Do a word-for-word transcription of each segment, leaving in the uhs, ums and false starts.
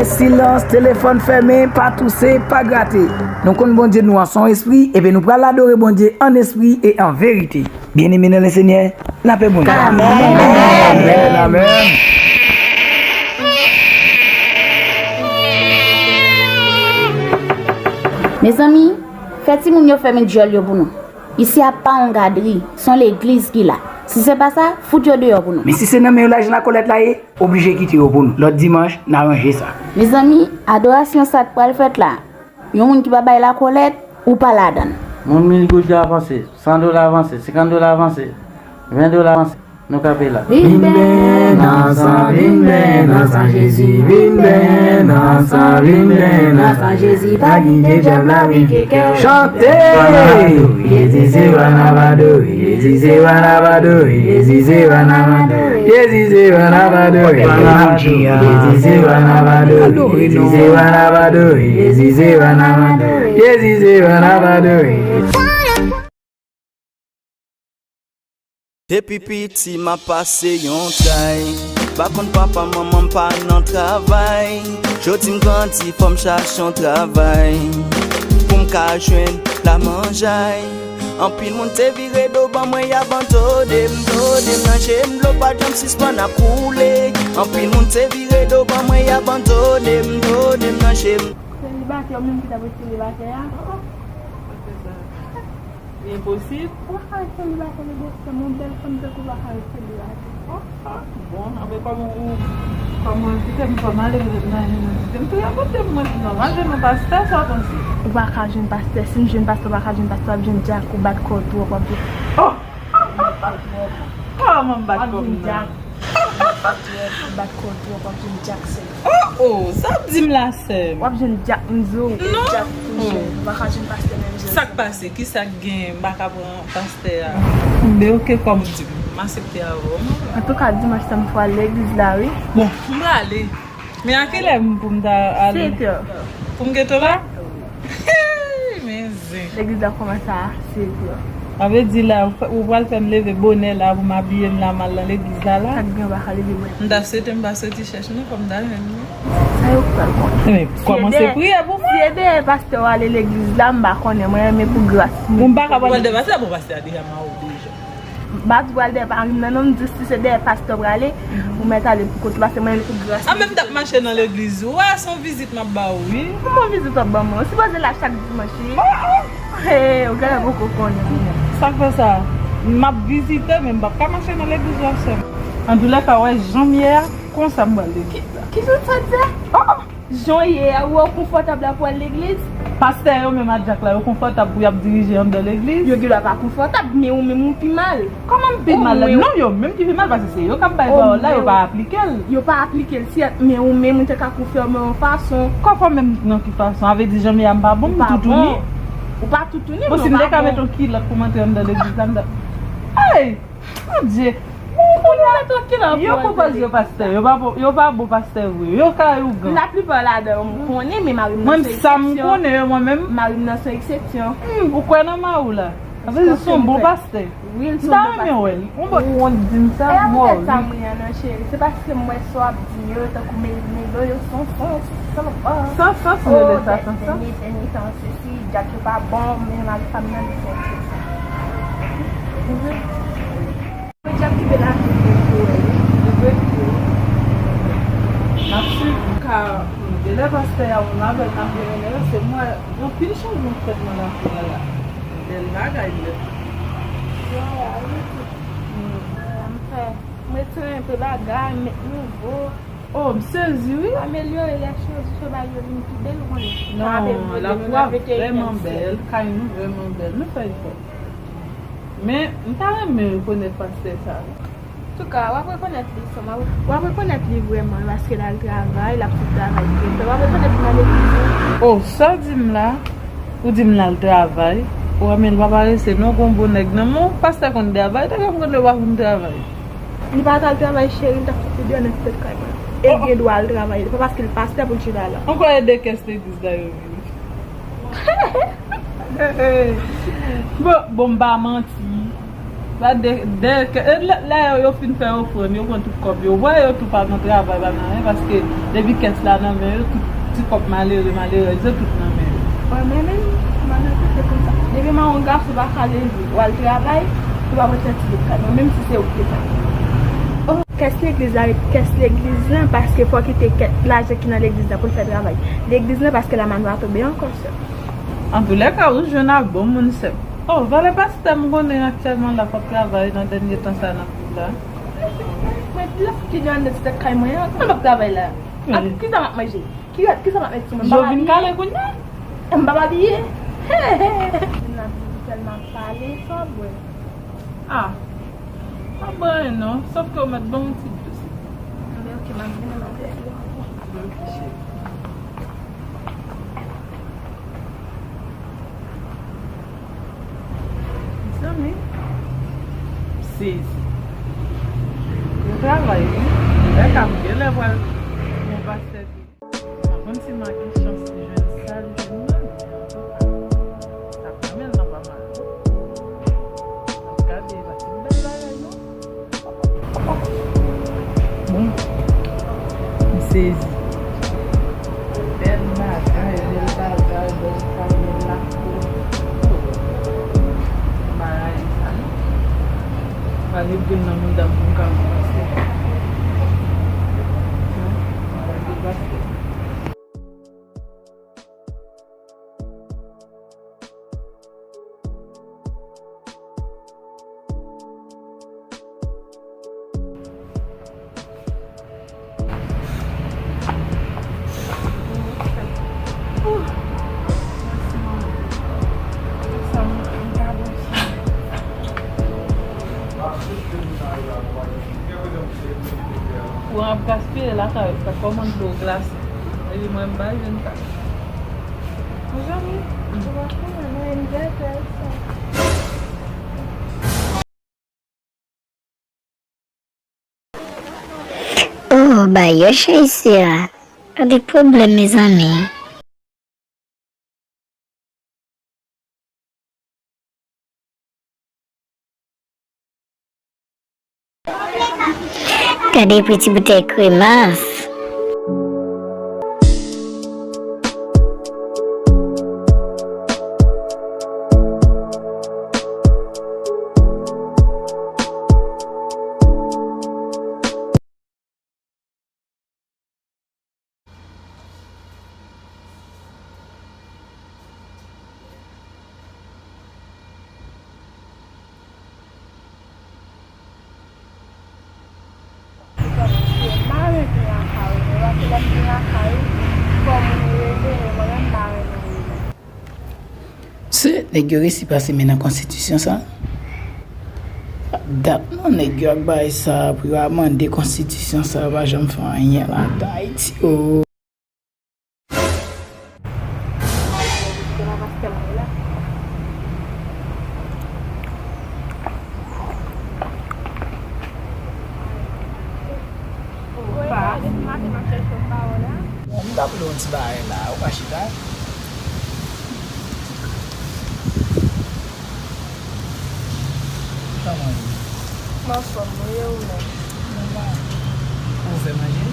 Silans, telefòn fèmen, pa touse, pa grate. Nou konn Bondye nou an se yon espri, ebyen nou pral adore Bondye an espri e an verite. Byeneme nan Lesenyè, lapè Bondye. Amèn. Amèn, amèn. Mezanmi, fè timoun yo fèmen djòl yo pou nou. Isi a pa yon gadri, se yon legliz ki la. Si se pa sa, fout yo deyò pou nou. Men si se nan men yo lajan lakòlèt la ye, oblije kite yo pou nou. Lòt dimanch, n a ranje sa. Mezanmi, adorasyon sa k pral fèt la, yon moun ki pa bay lakòlèt, ou pa ladan l. Moun mil goud yo avanse, san dola avanse, senkant dola avanse, ven dola avanse. Nou kanpe la. Vin benyen nan san, vin benyen nan san Jezi, vin benyen nan san, vin benyen nan san Jezi, pa kite dyab la pike kè w. Chante! Jezi se wa n ap adore, Jezi se wa n ap adore, Jezi se wa n ap adore, Jezi se wa n ap adore, Jezi se wa n ap adore, Jezi se wa n ap adore, Jezi se wa n ap adore, Jezi se wa n ap adore. Depi piti m ap pase yon tray. Pa konn papa manman m pa nan travay. Jodi m grandi fò m chache yon travay pou m ka jwenn la manjay. Anpil moun te vire do ban mwen y abandone m, done m nan je m dlo pa janm sispann ap koule. Anpil moun te vire do ban mwen y abandone m, done m nan je m. Selibatè, ou menm ki t ap ret selibatè a? Li enposib. Ou pa ka ret selibatè, li bèl fanm, yon bèl fanm tankou w pa ka ret selibatè. Bon, anben kòman ou, kòman ou envite m, kòman ale, petèt m pa jwenn envite m, tou rakonte m, mwen di non, m al jwenn yon pastè, sa w panse? Ou pa ka jwenn pastè, si m jwenn pastè, ou pa ka jwenn pastè, w ap jwenn dyak, ou bat kò w twòp, w ap jwenn. Oh! Kòman m bat kò m nan? Bat kò w twòp, w ap jwenn dyak sèl. Oh, oh, sa w ap di m la, sè m? W ap jwenn dyak, m di w, dyak pou jwenn. Ou pa ka jwenn pastè menm jan. Sa k pase? Kisa k genyen? M pa ka pran pastè a. Enben, oke, kòm w di m, m aksepte avè w. Antouka, dimanch sa m fò al legliz la, wi. Bon, m prale. Men a kilè m pou m ta ale? Sèt è. Pou m gentan la? Hey, men zen. Legliz la kòmanse a sèt è. Sa vle di la, ou fè, ou pral fè m leve bonè la pou m abiye m la, m al nan legliz la la? Sa k gen, ou pa ka leve bonè? M ta swete m pa soti chèch non, fò m ta jwenn non. Sa yo pral konnen. Men kòmanse priyè pou mwen. Si e dèyè pastè w ale legliz la, m pa konnen, mwen renmen pou gras mwen. Bon, m pa ka pral dèyè pastè, bon, pastè a deja mawon deja. M pa di w al dèyè mari m nan non, m di w si se dèyè pastè w prale, ou mèt ale pou kont ou, paske mwen pou gras. A, men m t ap mache nan legliz, ou wè, se yon vizit m ap ba ou, wi. Kòman vizit w ap ban mwen? Ou sipoze la chak dimanch, wi. Oh, oh. Hey, ou genlè poko konnen. Sa k fè sa? M ap vizite, men m p ap ka mache nan legliz w ap sè m. Antoulèka, w wè jan m ye a, konsa m pral legliz la. Ki, ki jan sa di a? Oh, oh. Jan w ye a, ou wè w konfòtab la pou al legliz? Pastè yo menm ak dyak la, yo konfòtab pou y ap dirije anndan legliz? Yo gendwa pa konfòtab, men ou menm ou pi mal. Kòman m pi mal la? Non, yo menm ki pi mal, paske se yo k ap bay pawòl la, yo pa aplike l. Yo pa aplike l, sèt, men ou menm ou te ka konfòme yon fason. Konfòme m nan ki fason? A vle di jan m ye a m pa bon, m toutouni? Ou pa toutouni, men ou pa bon. Bon, si m te ka met yon kilòt pou m antre anndan legliz la, m ta, hey! Bondye! Yo konpòz yo pastè, yo pa bon, yo pa bon pastè vre, yo kay ougan. Laplipa ladan yo m konnen, men mari m nan se eksepsyon. Mwen, sa m konnen yo, mwen menm. Mari m nan se eksepsyon. Hmm, ou kwè nan mari w la? Sa vle di se yon bon pastè. Wi, l se yon bon pastè. M ta renmen wè l. Ou wont di m sa, wow. E a poutèt sa m ri an non, cheri. Se paske m wè sa w ap di yo, tankou Melo, Melo, yo san sans, san sans. San sans, ou rele sa san sans? Dènye, dènye tan, sesi, dyak yo pa bon, men mari pa m nan li se eksepsyon. Mwen ap kite lavi pou wè wi. Li vre? N ap swiv ka, hmm, genlè pastè a, moun avè l n ap byen renmen, se mwen, gen anpil chanjman k fèt nan lavi a la. Bèl bagay, bèl. Wè, a wi, tout. Hmm. Wè, m fè, m retire enpe bagay, m met nouvo. Oh, m sezi, wi. Amelyore lè chanje bagay yo vin pi bèl, ou konnen. Non, lakou a vrèman bèl, kay nou vrèman bèl. Nou fè efò. Men, m ta renmen rekonèt pastè sa a. Antouka, w ap rekonèt li, sè m, w ap rekonèt li vrèman, paske l al travay, l ap sot travay trè tè. W ap rekonèt li nan legliz, wi. Oh, sa w di m la? Ou di m l al travay. Ou wè, men l pa parese non, gon bon nèg nan men w. Pastè konn travay, ta konn konn li pa konn travay. Li pa t al travay, cheri, li t ap sot deyò nan ti tèt kay mwen. E l gen dwa al travay, li pa paske l pastè pou l chita la. Ankò e de kès legliz la yo vini. Bon, bon, m pa manti. Ba de, de, ke, e, lè, lè yo, yo fin fè ofrann, yo pran tout kòb yo. Ou wè yo tou pa nan travay, pa nan anyen, paske depi kès la nan men yo, tout ti kòb malere, malerèz yo, tout nan men yo. Mwen menm, mwen menm, se konsa. Depi mwen yon gason pa ka leve, w al travay, ou pa mete ti bout kay. Mwen menm si se ou ki fè. Oh, kès legliz la, ret kès legliz lan, paske fò kite kè, lajan ki nan legliz la pou l fè travay legliz lan, paske lamann va tonbe ankò, sè. Antoulèka, ou jwenn ak bon moun, sè m. Oh, valè pastè m konnen aktyèlman la p ap travay nan dènye tan sa nan vil la. Mwen, lè fouti de anndan ti tèt kay mwen an, kòman m ap travay la? Ak kisa m ap manje? Ki, kisa m ap met sou mwen? M pa vin kale kounye a? M pa abiye? He, he, he. Vin la, vin tèlman pale, sa bwè. Ah, pa bwè anyen non, sòf ke w mèt ban m yon ti dous. Anben, oke, m ap vin, m ap vin. Mezanmi, m sezi. Yo travay wi. Lè ka m genlè pral yon pastè ki. M pa konn si m a gen chans jwenn sa l jwenn nan, men antouka, sa pa mal, nan pa mal. N ap gade, pa ti bèl bagay non. Bon, m sezi. Bèl bagay, bèl bagay, bèl bagay, bèl lakou. M pa rayi sa non. M ale grenn nan mouda m pou m ka wè pastè. Nan, m ale grenn pastè. Kouran ap gaspiye lakay ou, fè kòmand dlo glase. Epi mwen m pa jwenn kay. Mezanmi, ou pa konnen non, envètè sa. Oh, bagay yo chay isi a. Gade pwoblèm, mezanmi. Gade pri ti boutèy kremas. Se nèg yo resi pase men nan konstitisyon sa. Dat non nèg yo ak bagay sa pou yo amande konstitisyon sa, yo pa janm fè anyen ladan Ayiti o. Bon, m ta vle yon ti bagay la, ou pa chita? Kòman w ye? M anfòm, wi, e ou menm? Nòmal. Ou fè manje?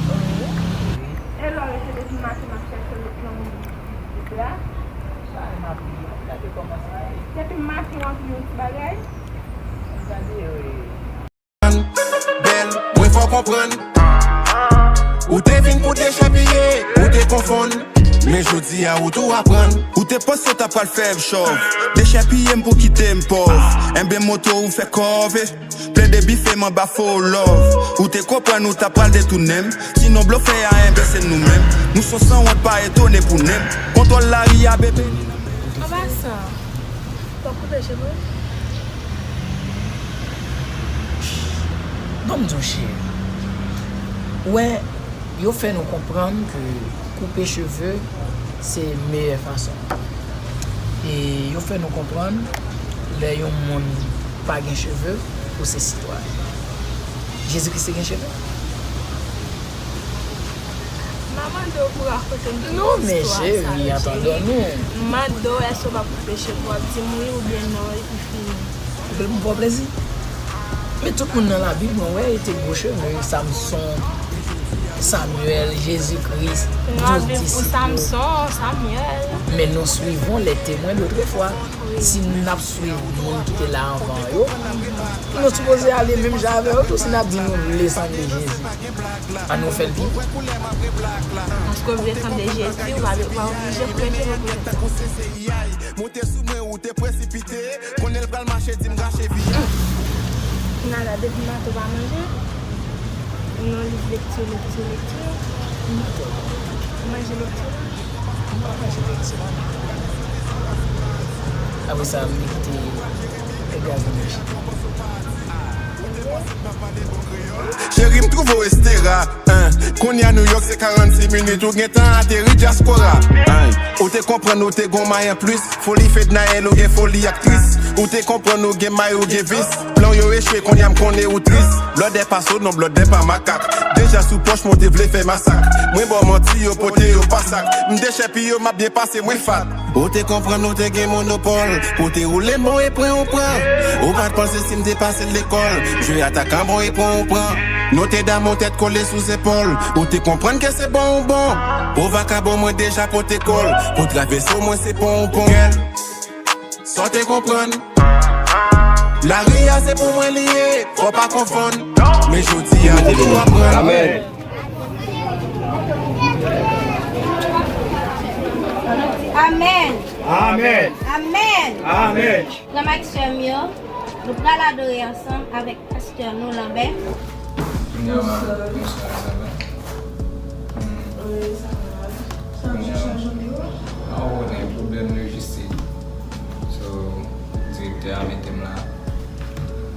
Wi. E lè w rete depi maten m ap chèche w nan yon bouda? Sa e m ap di, m ap gade kòman sa ye. Depi maten w ap di yon ti bagay? M gade, wi. Bèl, mwen fè w konprann. Ou te vin pou dechèpiye, ou te konfonn. Men jodi a ou tou aprann. Ou te panse w ta pral fè m chòv. Dechèpiye m pou kite m pòv. Enben moto ou fè kòve. Plede bife m anba fo love. Ou te konprann ou ta pral detounen m. Ti non blofè a enben se nou menm. Nou se sanwont pa etone pou nenm. Kontwòl lari a bebe. Anba sa. T ap koupe cheve w? Ban m di w cheri. Ou wè, yo fè nou konprann ke koupe cheve se meyè fason. E yo fè nou konprann lè yon moun pa gen cheve, ou se sitwayen. Jezikri te gen cheve? M a mande w pou rakonte m tout istwa sa yo, cheri. Non, men cheri, antann dòmi. M mande w èske w p ap koupe cheve w, w ap di m wi oubyen non, epi fini. Pou m fè w plezi. Men tout moun nan Labib, mwen wè, yo te gwo cheve, Samson, Samyèl, Jezi Kris, Douz Disip yo. Men nou suivons les témoins d'autrefois. Si n ap swiv moun ki te la anvan yo, nou sipoze ale menm jan avè yo tou si n ap di nou vle sanble Jezi. Ann nou fè l pi. Paske w vle sanble Jezi, ou pa, ou pa oblije prete reprezantan. Monte sou mwen ou te presipite. Konnen l pral mache, di m rache vi a. Nada, depi maten w pa manje. Ou nan liv lekti, lekti, lekti. Ou manje lekti la? M pa manje lekti la. Apre sa, m te kite Edgar vin manje. Cheri, m twouve w Estera, hein. Kounye a New York se karannsis minit, ou gentan ateri dyaspora, hein. Ou te konprann ou te gon may anplis. Foli Fednaelle, ou gen foli aktris. Ou te konprann ou gen may, ou gen vis. Plan yo echwe, kounye a m konnen ou tris. Blòdè pa sot, non, blòdè pa makak. Deja sou pòch mwen, ou te vle fè masak. Mwen ba w manti, yo pote yo pa sak. M dechèpiye yo, m ap byen pase, mwen fat. Ou te konprann ou te gen monopòl. Pou te woule m bon e pran ou pran. Ou pa t panse si m te pase l lekòl. Jwe atakan bon e pran ou pran. Notredam on tèt kole sou zepòl. Ou te konprann ke se bon ou bon. Pou vakabon mwen deja pote kòl. Pou travèse w mwen se pon ou pon. Sa w te konprann. Lari a se pou mwen li ye. Fò pa konfonn. Men jodi a depi w aprann. Amèn. Amèn. Amèn. Amèn. Amèn. Frè m ak sè m yo, nou pral adore ansanm avèk pastè nou Lanbè. Kounya, bonswa, sa va? Wi, sa va. Kounya, ah, ou konnen pwoblèm lojistik. So, direktè a mete m la.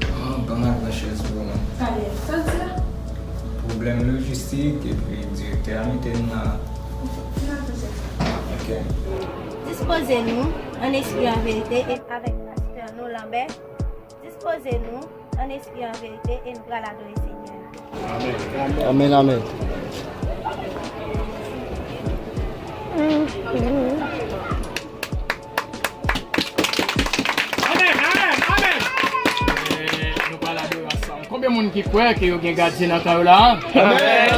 Ah, ban m al pran chèz pou mwen. Talè, sa l di la? Pwoblèm lojistik, epi direktè a mete m la. Anfèt, ki nan pwoblèm sa? Ok. Dispoze nou, an espri, an verite, e avèk pastè nou, Lanbè. Dispoze nou, an espri, an verite, e nou pral adore Senyè a. Amèn, amèn. Amèn, amèn, amèn. Eh, nou pral adore ansanm. Konbyen moun ki kwè ke yo gen gadyen nan kan yo la? Amèn.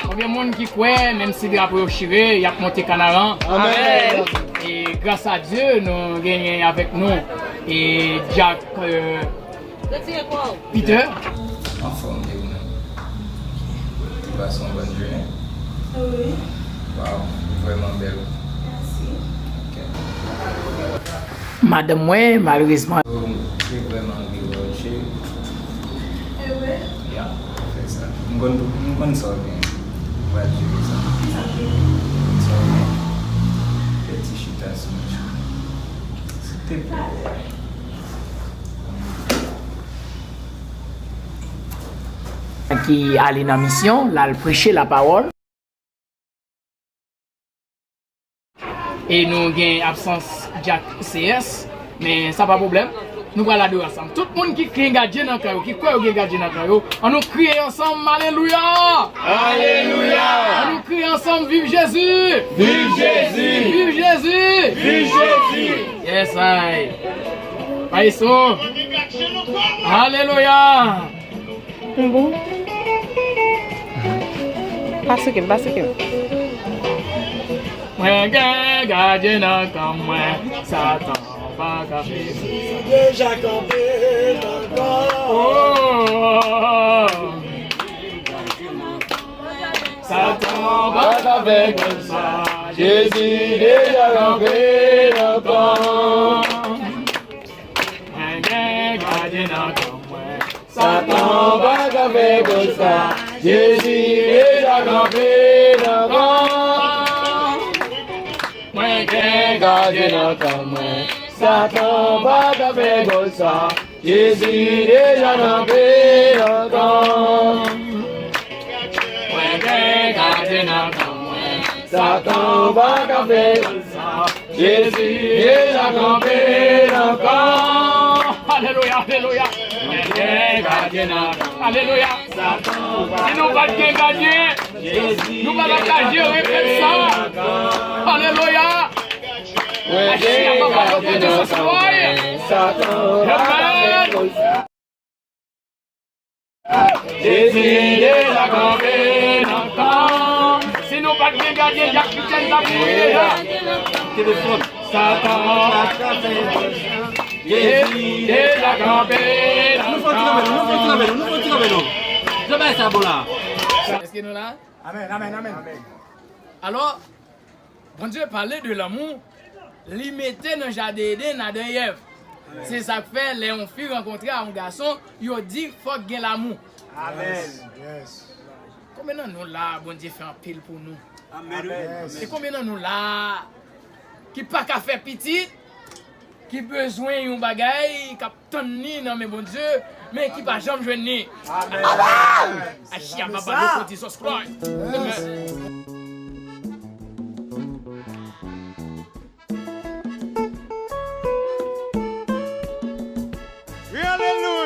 Konbyen moun ki kwè, menm si drapo yo chire, y ap monte kanaran? Amèn. E gras a Dye, nou genyen avèk nou e Jack, eh, Peter. Anfòm, e ou menm? Ou pase yon bòn jounen? Wi. Waw, ou vrèman bèl. Mèsi. Ok. Madanm mwen, malerezman. Ou te vrèman anvi wè w, cheri. E vre? Ya, fè sa. M konn, m konn sa w gen. Ou pral jere sa. Sa w gen? Fè ti chita sou mwen, cheri. Silteplè. Ki ale nan misyon, l al preche lapawòl. E nou gen absans Jack C S, men sa pa pwoblèm. Nou pral adore ansanm. Tout moun ki gen gadyen nan kan yo, ki kwè yo gen gadyen nan kan yo, ann nou kriye ansanm, alelouya! Alelouya! Ann nou kriye ansanm, viv Jezi! Viv Jezi! Viv Jezi! Viv Jezi! Yes, I. Maestro. Alelouya. Bon. Pa souke m, pa souke m. Mwen gen gadyen nan kan mwen, Satan pa ka fè. Deja kanpe nan kan. Oh. Satan pa ka fè konsa. Jezi deja kanpe nan kan. Mwen gen gadyen nan kan mwen. Satan pa ka fè konsa. Jezi deja kanpe nan kan. Mwen gen gadyen nan kan mwen. Satan pa ka fè konsa. Jezi deja kanpe nan kan. Mwen gen gadyen nan kan mwen. Satan pa ka fè konsa. Jezi deja kanpe nan kan. Alelouya, alelouya. Mwen gen gadyen nan kan. Alelouya. Si nou pa t gen gadyen, nou pa t ap ka jere fèt sa. Alelouya. Mwen gen gadyen nan kan mwen. Satan pa ka fè konsa. Amen. Jezi deja kanpe nan tan. Si nou pa t gen gadyen, Jack Michel t ap mouri deja. Telefòn. Satan. Jezi deja kanpe nan tan. Nou fò ti kanpe, nou fò ti kanpe, nou fò ti kanpe, nou. Jan bagay sa bon la. Èske nou la? Amen, amen, amen. Alò, Bondye pale de lanmou li mete nan jaden Eden Adan e Èv. Se sa k fè lè yon fi rankontre a yon gason, yo di fòk gen lanmou. Amen. Yes. Konbyen nan nou la Bondye fè anpil pou nou? Amen. Yes. E konbyen nan nou la ki pa ka fè pitit, ki bezwen yon bagay, k ap tann ni nan men Bondye, men ki pa janm jwenn ni? Amen. Achi a papa nou konti subscribe. Amen.